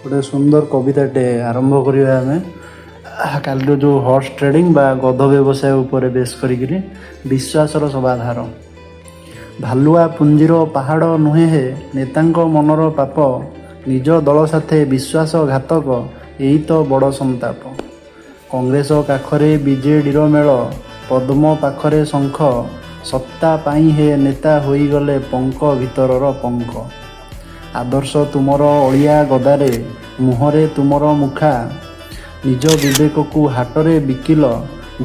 ଗୋଟେ ସୁନ୍ଦର କବିତାଟେ ଆରମ୍ଭ କରିବା ଆମେ କାଲିର ଯେଉଁ ହର୍ସ ଟ୍ରେଡ଼ିଂ ବା ଗଧ ବ୍ୟବସାୟ ଉପରେ ବେସ୍ କରିକିରି। ବିଶ୍ୱାସର ସବାଧାର। ଭାଲୁଆ ପୁଞ୍ଜିର ପାହାଡ଼ ନୁହେଁ ହେ ନେତାଙ୍କ ମନର ପାପ। ନିଜ ଦଳ ସାଥେ ବିଶ୍ୱାସଘାତକ, ଏଇ ତ ବଡ଼ ସନ୍ତାପ। କଂଗ୍ରେସ କାଖରେ ବିଜେଡ଼ିର ମେଳ, ପଦ୍ମ ପାଖରେ ଶଙ୍ଖ। ସତ୍ତା ପାଇଁ ହେ ନେତା ହୋଇଗଲେ ପଙ୍କ ଭିତରର ପଙ୍କ। ଆଦର୍ଶ ତୁମର ଅଳିଆ ଗଦାରେ, ମୁହଁରେ ତୁମର ମୁଖା। ନିଜ ବିବେକକୁ ହାଟରେ ବିକିଲ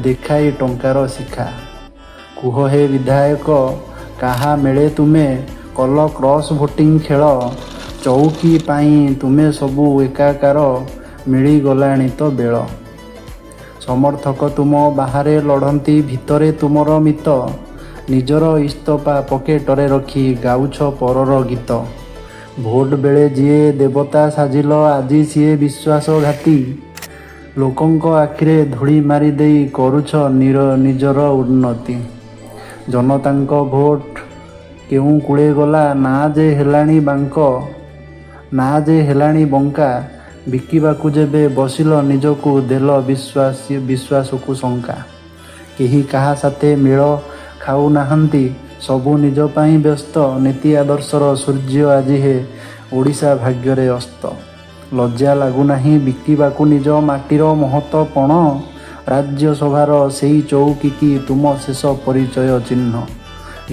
ଦେଖାଇ ଟଙ୍କାର ଶିଖା। କୁହ ହେ ବିଧାୟକ, କାହା ମେଳେ ତୁମେ କଲ କ୍ରସ୍ ଭୋଟିଂ ଖେଳ? ଚଉକି ପାଇଁ ତୁମେ ସବୁ ଏକାକାର, ମିଳିଗଲାଣି ତ ବେଳ। ସମର୍ଥକ ତୁମ ବାହାରେ ଲଢ଼ନ୍ତି, ଭିତରେ ତୁମର ମିତ। ନିଜର ଇସ୍ତଫା ପକେଟରେ ରଖି ଗାଉଛ ପରର ଗୀତ। ଭୋଟ ବେଳେ ଯିଏ ଦେବତା ସାଜିଲ, ଆଜି ସିଏ ବିଶ୍ୱାସଘାତୀ। ଲୋକଙ୍କ ଆଖିରେ ଧୂଳି ମାରିଦେଇ କରୁଛ ନିଜର ଉନ୍ନତି। ଜନତାଙ୍କ ଭୋଟ କେଉଁ କୂଳେ ଗଲା, ନା ଯେ ହେଲାଣି ବାଙ୍କ, ନା ଯେ ହେଲାଣି ବଙ୍କା। ବିକିବାକୁ ଯେବେ ବସିଲ ନିଜକୁ, ଦେଲ ବିଶ୍ୱାସକୁ ଶଙ୍କା। କେହି କାହା ସାଥେ ମେଳ ଖାଉନାହାନ୍ତି, ସବୁ ନିଜ ପାଇଁ ବ୍ୟସ୍ତ। ନୀତି ଆଦର୍ଶର ସୂର୍ଯ୍ୟ ଆଜି ହେ ଓଡ଼ିଶା ଭାଗ୍ୟରେ ଅସ୍ତ। ଲଜ୍ଜା ଲାଗୁନାହିଁ ବିକିବାକୁ ନିଜ ମାଟିର ମହତ ପଣ? ରାଜ୍ୟସଭାର ସେଇ ଚଉକି କି ତୁମ ଶେଷ ପରିଚୟ ଚିହ୍ନ?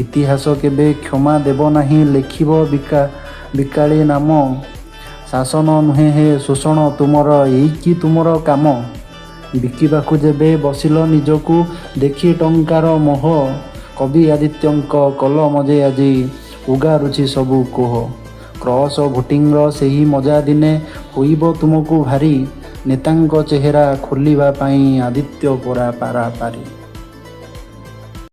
ଇତିହାସ କେବେ କ୍ଷମା ଦେବ ନାହିଁ, ଲେଖିବ ବିକାଳି ନାମ। ଶାସନ ନୁହେଁ ହେ ଶୋଷଣ ତୁମର, ଏଇ କି ତୁମର କାମ? ବିକିବାକୁ ଯେବେ ବସିଲ ନିଜକୁ ଦେଖି ଟଙ୍କାର ମୋହ, କବି ଆଦିତ୍ୟଙ୍କ କଲମ ଯେ ଆଜି ଉଗାରୁଛି ସବୁ କୋହ। କ୍ରସ୍ ଭୋଟିଂର ସେହି ମଜା ଦିନେ ହୋଇବ ତୁମକୁ ଭାରି। ନେତାଙ୍କ ଚେହେରା ଖୋଲିବା ପାଇଁ ଆଦିତ୍ୟ ପରା ପାରାପାରି।